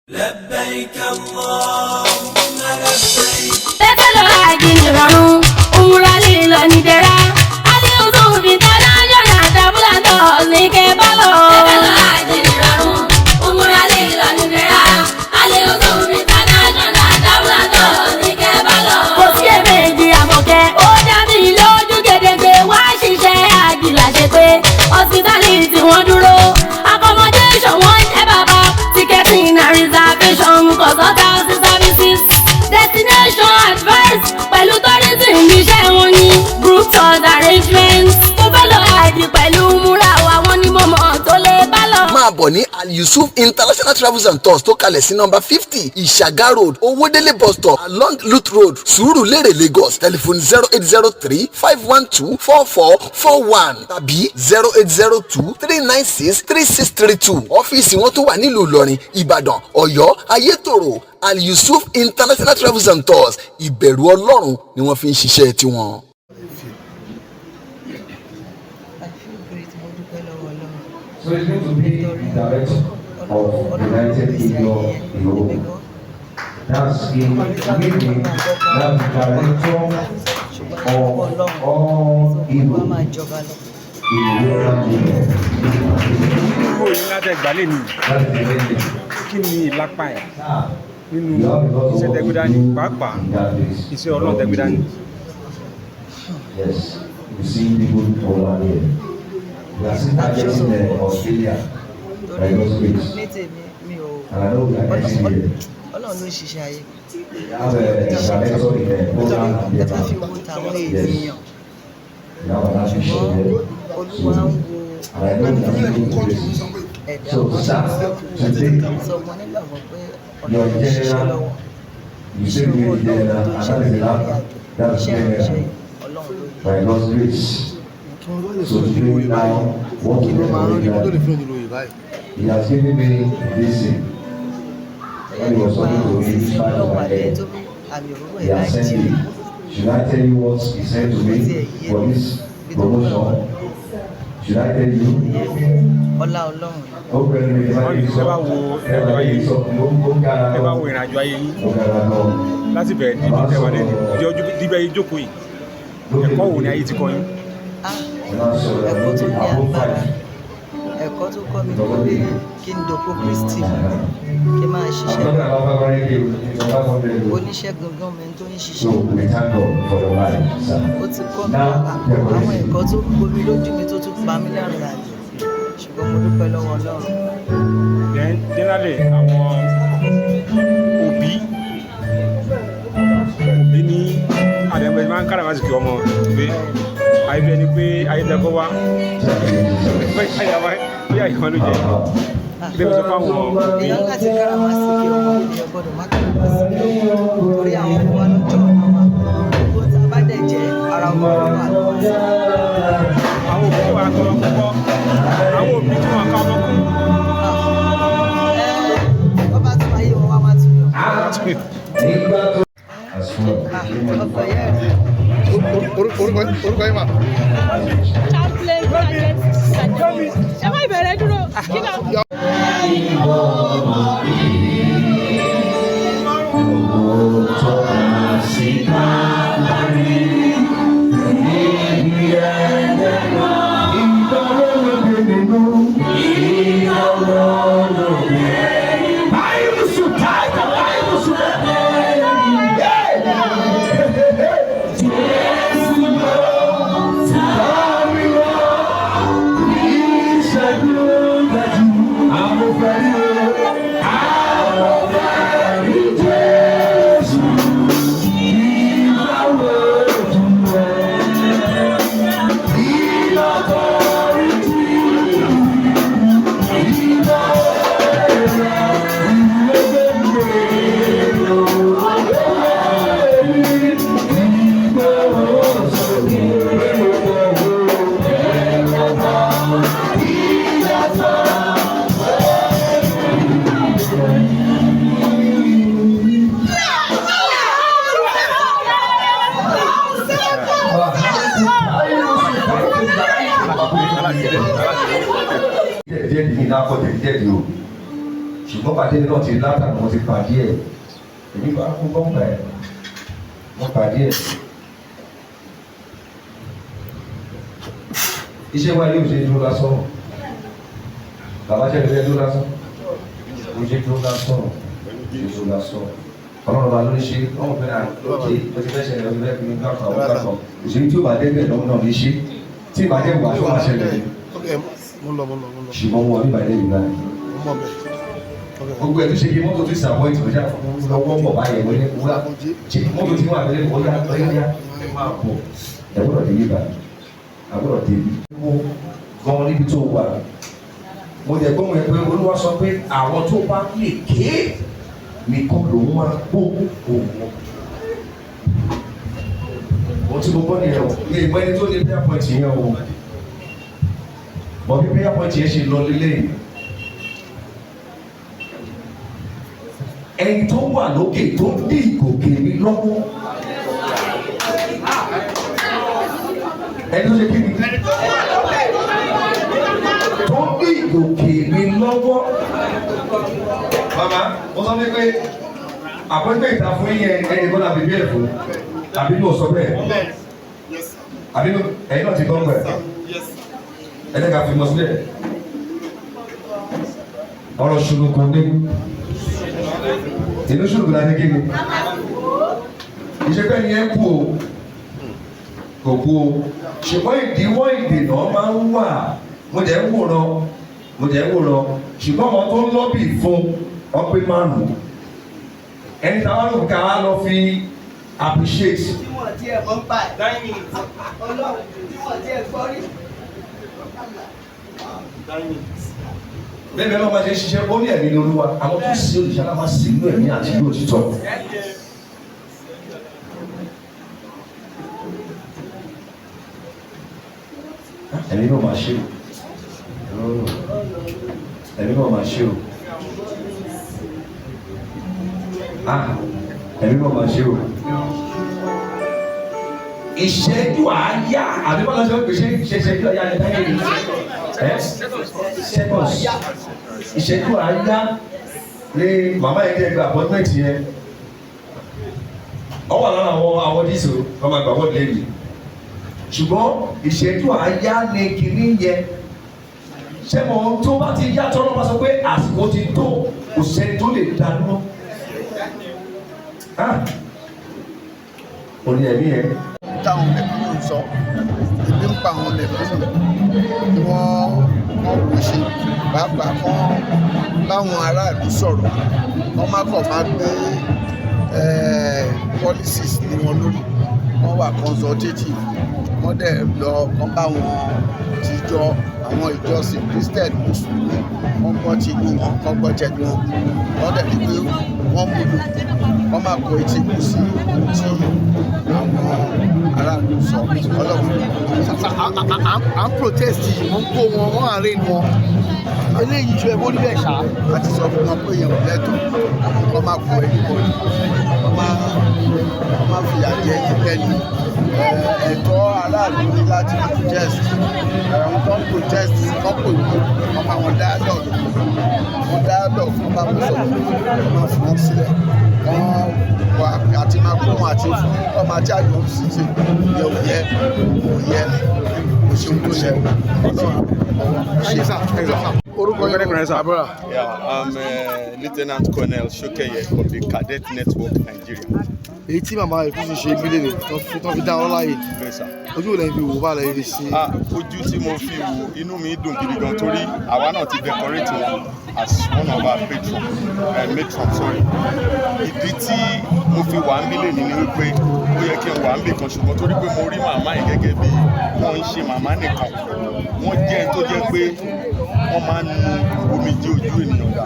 لبيك اللهم لبيك. Tẹ́tẹ́ lọ àjì nìrọ̀rùn, òmùra lílọ nìdẹ̀ra. Aliyu International Travel Tours ní kẹ́ bá lọ. Tẹ́tẹ́ lọ àjì nìrọ̀rùn, òmùra lílọ nìdẹ̀ra. Aliyu International Travel Tours ní kẹ́ bá lọ. Kò sí èméjì àmọ̀kẹ́, ó dá mi lójú gedegbe, wá ṣiṣẹ́ àjìlá ṣe pé hospitality wọ́n dúró. Accommodation wọ́n jẹ́ bàbá, ticketing and reservation, consultancy services, destination advice pẹ̀lú tourism iṣẹ́ wọn ní group tours arrangements. Mo fẹ́ lọ àjì pẹ̀lú múra wa, wọn ni mo mọ̀ tó lè bá lọ. Máa bọ̀ ní Al Yusuf International Travels and Tours tó kalẹ̀ sí nọ́mbà 50, Ìṣàgá Road, Owódélé Bus Stop, along Lut Road, Sùúrùlérè, Lagos. Telephone 08035124441 tàbí 08023963632. Ọ́fíìsì wọn tó wà nílùú Ìlọrin, Ìbàdàn, Ọ̀yọ́, Ayétòrò. Al Yusuf International Travels and Tours, ìbẹ̀rù Ọlọ́run ni wọ́n fi ń ṣiṣẹ́ tiwọn. I feel great. Mo dúpẹ́ lọ́wọ́ Ọlọ́run. So it's going to be the director of United Kingdom Europe. That's in meaning that's the director Ṣùgbọ́n of Ọlọ́run all Olúwa Igbo máa jọba lọ. in European Union. Kúrò yín látẹ̀gbálẹ̀ ni. That is the main thing. Kí ni ìlápá ẹ̀ Now, nínú you have a lot of iṣẹ́ work tẹ́gbẹ́ to dání, do pàápàá in that place. iṣẹ́ Ọlọ́run tẹ́gbẹ́ dání? Yes, you see people over here. We are still targeting Australia by Torí God's grace. ní tèmi, mi ò And I know we are getting there. Ọlọ́run ló ń ṣiṣẹ́ ayé. We have a director in Nítorí Poland and ẹ bá fi Vietnam. wo tàwọn Yes. ènìyàn, We have an ambition ṣùgbọ́n there. Olúwa ń wo And I know we are going to places. ẹ̀dá. So, sir, today, Sọ mo nígbàgbọ́ pé your Ọlọ́run ń ṣiṣẹ́ general, lọ́wọ́. you say me the general, and that is the last, that's Iṣẹ́ ìránṣẹ́ general. Ọlọ́run ló yẹ. By God's grace. So today now, what we are He has given me this thing. When he was talking to me, this part of my head, he has sent me. Should I tell you what he sent to me for this promotion? Should I tell you? Ọlá Ọlọ́run. Ẹ bá wo ìrìnàjò ayé yín, ẹ bá wo ìrìnàjò ayé yín láti bẹ̀rẹ̀ níbi tẹ́wà lẹ́nu di ọjọ́ díbẹ̀ yín jókòó yìí, ẹ̀kọ́ wo ni ayé ti kọ́ yín? Ah, ẹ̀kọ́ tó ní agbára, ẹ̀kọ́ tó kọ́ mi ní pé kí n dòpò Kristi, kí n máa ṣiṣẹ́. Oníṣẹ́ gangan mẹ́ni tó ń So ṣiṣẹ́. We thank God for your life, sir. Ó ti kọ́ mi àwọn ẹ̀kọ́ tó gbomi lójú mi, tó tún pa mí lẹ́rìn àjò, ṣùgbọ́n mo dúpẹ́ lọ́wọ́ Ọlọ́run. Then generally, àwọn òbí ní àdàgbẹ́ máa ń káràmásìkì ọmọ pé àìbí ẹni pé ayédèkọ́ wá bóyá ìwọ́n ló jẹ́ kí ló fi sọ fáwọn òbí? Èèyàn láti káràmásìkì ọmọ, èèyàn gbọ́dọ̀ má káràmásìkì ọmọ, torí àwọn ọmọ wa lọ́jọ́ ọ̀la wa. Gbogbo tá a bá dẹ̀ jẹ́, ara ọmọ ló wà lọ́wọ́ sí. Àwọn òbí wà kọ́ púpọ̀, àwọn òbí tí wọ́n ká ọmọ kún. Ẹ ọba tún ayé wọn wá, wá tún yọ. As well. Ọkọ̀ yẹn rẹ̀. Orúkọ yín mà? Chaplain Sergeant Sergeant. Ẹ má ìbẹ̀rẹ̀ dúró. Kí náà? Díẹ̀ díẹ̀ ní iná kọ́ tẹ̀ díẹ̀ di o. Ṣùgbọ́n pàdé mi náà ti látàná, mo ti pàdé ẹ̀. Èmi bá kú gbọ́ngbà ẹ̀, mo pàdé ẹ̀. Iṣẹ́ wa yóò ṣe dúró lásán. Bàbá ṣe lè dúró lásán. Ó ṣe dúró lásán. Ṣe dúró lásán. Ọlọ́run bá ló ń ṣe, ọmọ fẹ́ náà lókè, ó ti fẹ́ ṣẹlẹ̀, ó ti fẹ́ fi ní kákan, ó kákan. Òṣèlú tí ó bá débẹ̀ lọ́wọ́ náà ní ṣe. Tí ìbàjẹ́ wà tó máa ṣẹlẹ̀ ni. Mo ń lọ, mo ń lọ, mo ń lọ. Ṣùgbọ́n wọn ní ìbàjẹ́ yìí báyìí. Mo ń bọ̀ bẹ́ẹ̀. Gbogbo ẹ̀ tó ṣe kí mọ́tò tó disappoint kò ṣáà lọ́wọ́ pọ̀ báyẹn wọlé wúrà. Ṣé mọ́tò tí wọ́n àgbẹ̀lẹ̀ wọlé ọ̀yá ẹ máa bọ̀. Ẹ gbọ́dọ̀ dé yíba. A gbọ́dọ̀ dé bí. Mo gan níbi tó wà. Mo dẹ̀ gbọ́n ẹ pé Olúwa sọ pé àwọn tó bá lè ké nìkan lòun máa gbó òun. Mo ti mo gbọ́ nìyẹn o. Mi ì mọ ẹni tó ní prayer point yẹn o. Bọ̀ bí prayer point yẹn ṣe lọ lélẹ́yìn. Ẹni tó wà lókè tó ń dí ìgòkè mi lọ́wọ́. Ẹni tó ṣe kí ni? Tó ń dí ìgòkè mi lọ́wọ́. Màmá, mo sọ fún pé àpọ́njẹ́ ìta fún yín ẹni kó làbí bẹ́ẹ̀ fún. Àbí mo sọ bẹ́ẹ̀? Àbí ẹ̀yin náà ti gbọ́ pẹ̀? Ẹ jẹ́ ká fi mọ sílẹ̀. Ọ̀rọ̀ ṣùnùkùn ní. Ìlú ṣùnùkùn la ní kí ni? Ìṣẹ́pẹ́ ni ẹ kú o, kò kú o. Ṣùgbọ́n ìdíwọ́ ìdènà máa ń wà. Mo jẹ́ ń wòran, mo jẹ́ ń wòran. Ṣùgbọ́n àwọn tó ń lọ́bì fún ọ pé márùn-ún. Ẹni táwa ló ká wá lọ fi appreciate. Tí wọ́n ti ẹ̀ mọ́ ń pa ẹ̀. Ọlọ́run tí wọ́n ti ẹ̀ gbọ́ rí. Bẹ́ẹ̀ ni ọlọ́run bá ṣe ń ṣiṣẹ́, ó ní ẹ̀mí ní Olúwa, àwọn tó sí olùṣàlá máa sì inú ẹ̀mí àti ìlú òtítọ́. Ẹ̀mí náà máa ṣe o. Ẹ̀mí náà máa ṣe o. Ẹ̀mí náà máa ṣe o. Ìṣẹ́jú àáyá àbí bọ́lá ṣe ń pèsè ìṣẹ́jú àáyá ni táyé yìí. Seconds. Ìṣẹ́jú àáyá ni màmá yẹn jẹ́ gba appointment yẹn. Ọ wà lára àwọn díìsì wọ́n máa gbà wọ́n lé mi. Ṣùgbọ́n ìṣẹ́jú àáyá ni kinní yẹn. Ṣé mo tó bá ti yá tọ́lọ́ bá sọ pé àsìkò ti tó, kò sẹ́ni tó lè dá dúró. Orí ẹ̀mí yẹn. Táwọn mẹ̀kúnnù ń sọ, ebi ń pa àwọn mẹ̀kúnnù kí wọ́n wò ṣe pàápàá kán báwọn aráàlú sọ̀rọ̀, kán má kàn má gbé policies ní wọn lórí, wọ́n wà consultative, wọ́n dẹ̀ lọ kán bá wọn tìjọ àwọn ìjọsìn Christian, Mùsùlùmí, wọ́n gbọ́ ti inú wọn, kán gbọ́ tẹnu wọn, wọ́n dẹ̀ rí pé wọ́n múlò, wọ́n máa kọ etí kù sí ohun tí àwọn aráàlú sọ. Ọlọ́run. À ń protest yìí, wọ́n ń kó wọn, wọ́n arraign wọn. Eléyìí ju ẹ bó rí bẹ́ẹ̀ ṣá. A ti sọ fún wọn pé èèyàn ò lẹ́tọ̀ọ́ kọ́ máa kó anybody, kọ́ máa fìyà jẹ ẹnikẹ́ni. Ẹ̀tọ́ aráàlú ní láti protest. Àwọn tó ń protest kọ́ pè wọ́n, wọ́n bá wọn dialogue, wọ́n dialogue, wọ́n bá wọn sọ̀rọ̀, wọ́n máa fi wọ́n sílẹ̀. Wọ́n wà àti máa kó wọn àti fún ọmọ àti àjọ ṣíṣe yẹ ò yẹ kò yẹ kò ṣe ohun tó yẹ. Ọlọ́run ṣe. Orúkọ yín àbúrò. Yeah, I'm Lieutenant Colonel Shokeye from the Cadet Network Nigeria. Èyí tí màmá rẹ̀ fi ṣe mílíọ̀nù tó fi dá ọ láàyè. Yes, sir. Ojú wo lẹ́yìn fi wò bá lẹ́yìn fi ṣe? Ojú tí mo fi wò, inú mi dùn gidi gan torí àwa náà ti decorate wọn as one of our patron, matron, sorry. Ìdí tí mo fi wà ń bí lè ní ni wípé ó yẹ kí n wà ń bì kan, ṣùgbọ́n torí pé mo rí màmá yìí gẹ́gẹ́ bí wọ́n ń ṣe màmá nìkan, wọ́n jẹ́ ẹni tó jẹ́ pé wọ́n máa ń nu omijé ojú ènìyàn dà.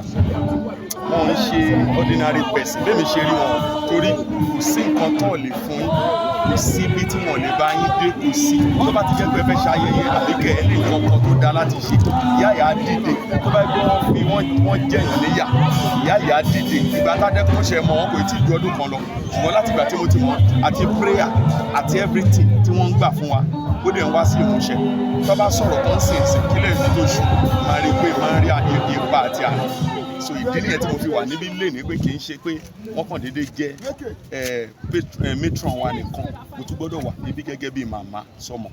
Wọ́n ń ṣe ordinary person bẹ́ẹ̀ mi ṣe rí wọn, torí kò sí nǹkan tó lè fún yín, kò sí ibi tí wọ́n lè bá yín dé, kò sí. Tó bá ti jẹ́ pé ẹ fẹ́ ṣe ayẹyẹ àbí kẹ́ ẹ ní nǹkan kan tó dáa láti ṣe, ìyá ìyá á dìde. Tó bá gbé wọn fi wọ́n jẹ̀yàn níyà, ìyá ìyá á dìde. Ìgbà tádẹ́kùn ṣe mọ̀ wọn kò tí ì ju ọdún kan lọ, ṣùgbọ́n láti ìgbà tí mo ti mọ̀, àti prayer àti everything tí wọ́n ń gbà fún wa, ó dẹ̀ ń wá sí ìmúṣẹ. Tó bá sọ̀rọ̀ tó ń sìn sìn kílẹ̀ ní tó ṣù, máa rí pé máa ń rí ipa àti àná. So ìdí nìyẹn tí mo fi wà níbí lénìí, pé kì í ṣe pé wọ́n kàn déédéé jẹ́ matron wa nìkan, mo tún gbọ́dọ̀ wà níbí gẹ́gẹ́ bí màmá sọmọ.